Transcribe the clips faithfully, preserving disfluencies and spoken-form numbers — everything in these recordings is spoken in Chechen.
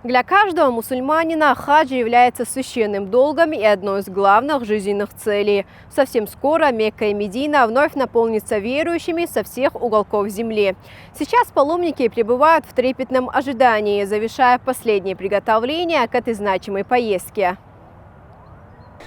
Для каждого мусульманина хадж является священным долгом и одной из главных жизненных целей. Совсем скоро Мекка и Медина вновь наполнится верующими со всех уголков земли. Сейчас паломники пребывают в трепетном ожидании, завершая последние приготовления к этой значимой поездке.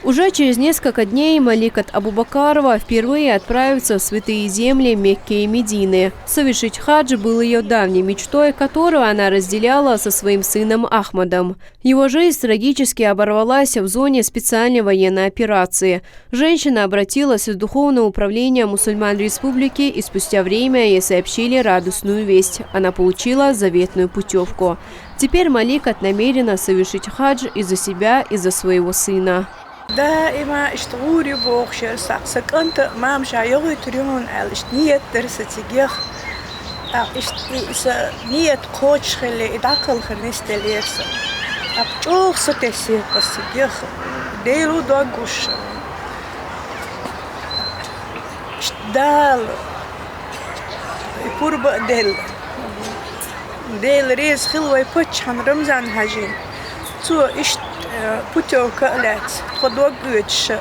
Уже через несколько дней Маликат Абубакарова впервые отправится в святые земли Мекки и Медины. Совершить хадж был ее давней мечтой, которую она разделяла со своим сыном Ахмадом. Его жизнь трагически оборвалась в зоне специальной военной операции. Женщина обратилась в Духовное управление мусульман республики, и спустя время ей сообщили радостную весть. Она получила заветную путевку. Теперь Маликат намерена совершить хадж и за себя, и за своего сына. Даима иштта гӀур ю бохуш яра сах. Сан кӀанта мамаша йогӀуьйтур ю хьуна аьлла, иштта ниет дара сан цига яха. ТӀаккха иштта и сан ниет кхочуш хилла, и дӀакхалхар нисделлера сан. ТӀаккха чӀогӀа сатесира ас цига яха. Дела ву дог гуш. Иштта Дала и пурба а делла. Дела реза хила вай паччахьна Рамзан-Хьаьжин. Цо иштта, э, путевка а лаьцна, тхо дог оьцуш,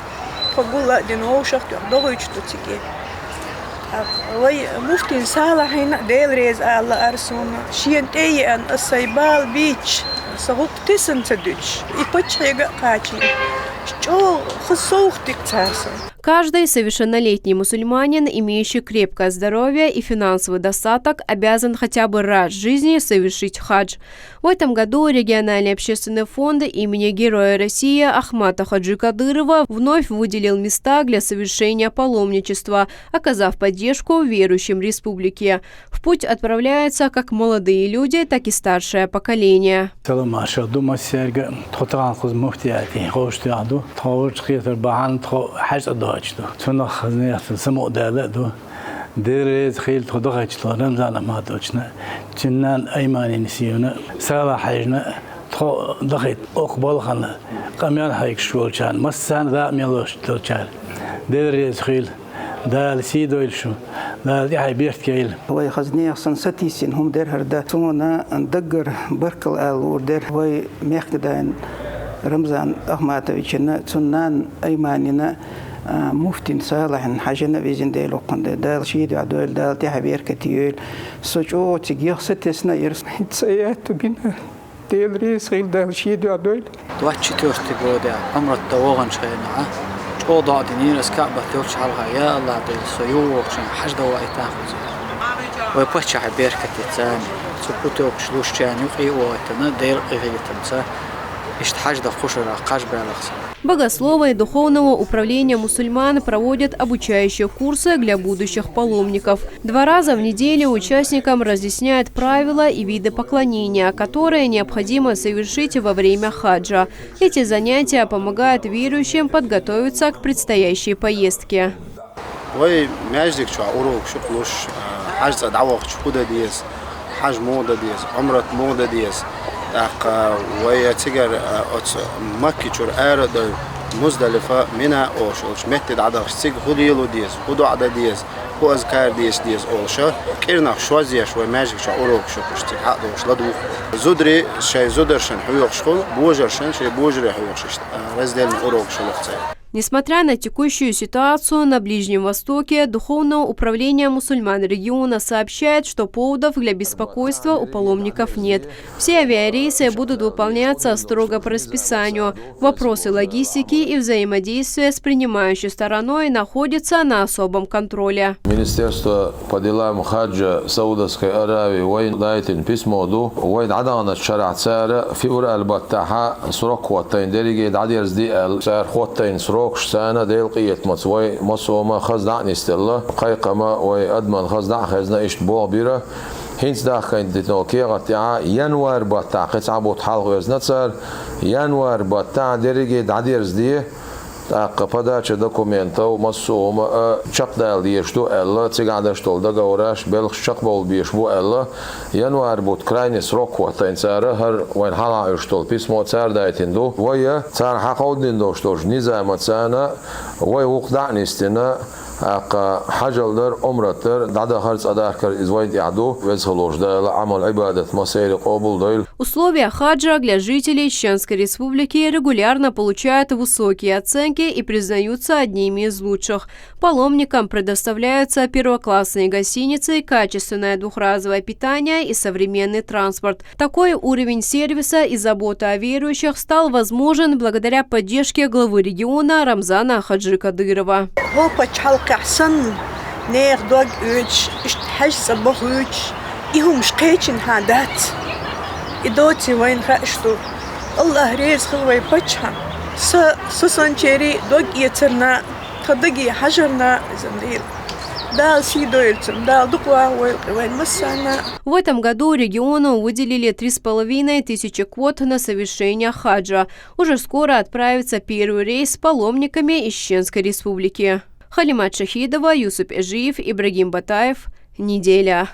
тхо гул а дина вовшах а тоьхна догӀуьйтуш ду цига. ТӀаккха вай муфтин Салахьина а Дела реза ала лаьара суна, шена тӀе а еана, ас сайн бала бийцича, сан гӀуллакх тесна ца дуьтуш, и паччахьега а кхачийна, чӀогӀа хаза совгӀат дина цара сона. Каждый совершеннолетний мусульманин, имеющий крепкое здоровье и финансовый достаток, обязан хотя бы раз в жизни совершить хадж. В этом году региональный общественный фонд имени Героя России Ахмата Хаджи Кадырова вновь выделил места для совершения паломничества, оказав поддержку верующим республики. В путь отправляются как молодые люди, так и старшее поколение. Салам-маршалла ду массаьрга. Тхо тахана кхуза муфтиятехь ховшахтоьхна ду. Тхо вовчу кхетар бахьана тхо хьаьж цӀа доцуш ду. Цунах хаза нехан самукъадаьлла а ду. Дела реза хила тхо дахийтина Рамзан Ахматовична, цуьнан нанна Айманина Сиона, Салахь-Хьаьжна, тхо дахийта окху балхана къамел хьоьгуш волчарна, массарна дакъа мел лош долчарна. Дела реза хила. Дала сий дойла шу, Дала тӀаьхье беркат йойла. Вай хаза нехан санна сатийсина хӀума дара хӀара дан. Суна даггара баркалла ала луур дара вай мехкадайна Рамзан Ахматовична, цуьнан нанна Айманина, а, муфтин Салахьин Хьаьжина а везина Дела воккхун дела. Дала шен дуьхьа дойла, Дала тӀаьхье беркат йойла. Со чӀогӀа цига яха сатесна а яра. ХӀинца а яьтта бина. Дела реза хила, Дала шен дуьхьа дойла. Двадцать четвёртый года Ӏумрат дан вогӀанчу хенахь, чӀогӀа доӀа динера аса Каъбат йолчу хьалха: «Я АллахӀ Дела, со юхавогӀучу хенахь хьаьж дан ваийтахьа кхуза». Вай паччахье беркате царна, цу путевкаш лушчарна юкъа а ваийтина, Делан къинхетамца, иштта хьаьж дан кху шарахь кхаж баьлла аса. Богословы Духовного управления мусульман проводят обучающие курсы для будущих паломников. Два раза в неделю участникам разъясняют правила и виды поклонения, которые необходимо совершить во время хаджа. Эти занятия помогают верующим подготовиться к предстоящей поездке. Вай маьждиг чохь урок шу кхулуш, а, хьаьж цӀа дӀавахча хӀун дан деза, хьаьж муха дан деза, Ӏумрат муха дан деза. ТӀаккха вай цигара, а, оцу Макки чуьра ара а дой, Муздалифа, Мина олуш йолчу метте дӀадахча, цига хӀун лело деза, хӀун доӀа дан деза, хӀун азкар дийца деза олуш, кӀирнах шозъеш вай маьждиг чохь урок шу кхуш цига хьа а долуш ладугӀу. Зударий шайн зударшна хьоьхуш хуьлу, божаршна шайн божарий хьоьхуш иштта, а, раздельный урок шу лахь цара. Несмотря на текущую ситуацию на Ближнем Востоке, Духовное управление мусульман региона сообщает, что поводов для беспокойства у паломников нет. Все авиарейсы будут выполняться строго по расписанию. Вопросы логистики и взаимодействия с принимающей стороной находятся на особом контроле. Министерство по делам хаджа Саудовской Аравии вайна дайтина письмо ду. Вай дӀадаханчу шарахь цара февраль баттахьа срок хӀоттайна дерриге дӀадерзаде аьлла. Цара хӀоттайна срокаш царна Делан къинхетамца вай массо а хӀума хаза дӀа а нисделла. Кхайкхам вай адамна хаза дӀа а хезна, иштта болх бира. ХӀинца дахкийна дитина кехат тӀехь январь баттахь кхин цхьа бутт хьалхавезна цара. Январь баттахь дерриге дӀадерзаде. ТӀаккха подача документов, массо а хӀума а чекхдала дезаш ду аьлла, цигахь деш долу договораш, белхаш чекхбовла безаш бу аьлла, январь бутт крайний срок хӀоттайна цара, хӀара вайна хьалха Ӏуьйш долу письмо цара дайтина ду. Вай царна хьакховдийна долуш долчу низамаца царна вай вукху дӀа а нисдина, ТӀаккха хьажал дар, умрат дар, дӀадахар, цӀадахкар — иза вайна тӀехь ду. Веза волчу Дала Ӏамал-Ӏибадат массеран къобал дойла. Условия хаджа для жителей Чеченской Республики регулярно получают высокие оценки и признаются одними из лучших. Паломникам предоставляются первоклассные гостиницы, качественное двухразовое питание и современный транспорт. Такой уровень сервиса и забота о верующих стал возможен благодаря поддержке главы региона Рамзана Хаджи Кадырова. Хьо пачхьалкхехь санна, нехан дог оьцуш, иштта хьаьжцӀа бохуьйтуш, и хӀумаш кхечинхьа дац. И доций вайна хаьаш ду. Аллах реза хила вай паччахьан. Са, са санчерий дог эцарна, тхан даге хьажарна иза дийла. Дала сий дойла цунна, Дала дукха ваха войла кхин вайн массарна. В этом году региону выделили три с половиной тысячи квот на совершение хаджа. Уже скоро отправится первый рейс с паломниками из Чеченской Республики. Халимат Шахидова, Юсуп Эжиев, Ибрагим Батаев. Неделя.